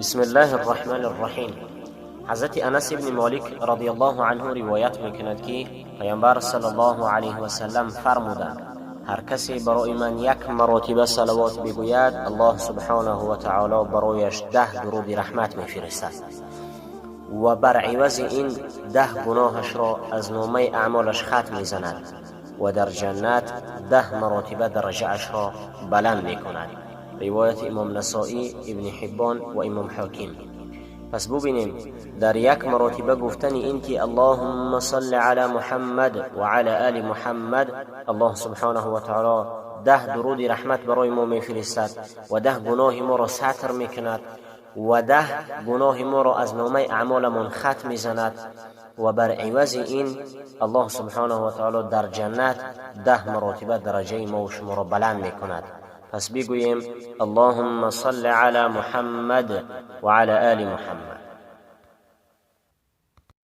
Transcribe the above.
بسم الله الرحمن الرحیم. حضرت انس ابن مالک رضی الله عنه روایت میکند که پیامبر صلی الله علیه و سلم فرمودند: هر کسی برای من یک مراتبه صلوات بگوید، الله سبحانه و تعالی برایش 10 درود رحمت میفرستد و بر عوض این 10 گناهش را از نامه اعمالش خط میزند و در جنت 10 مراتبه درجه اش را بلند میکند. روایت امام نسائی، ابن حبان و امام حاکم. پس ببینیم در یک مراتبه گفتن این که اللهم صل علی محمد و علی آل محمد، الله سبحانه و تعالی 10 درود رحمت برای ما میفرستد و 10 گناه ما را ستر میکند و 10 گناه ما را از نامه اعمالمان خط میزند و بر عوض این الله سبحانه و تعالی در جنت 10 مراتبه درجه ما و شما را بلند میکند. پس بگوییم: اللهم صل علی محمد و علی آل محمد.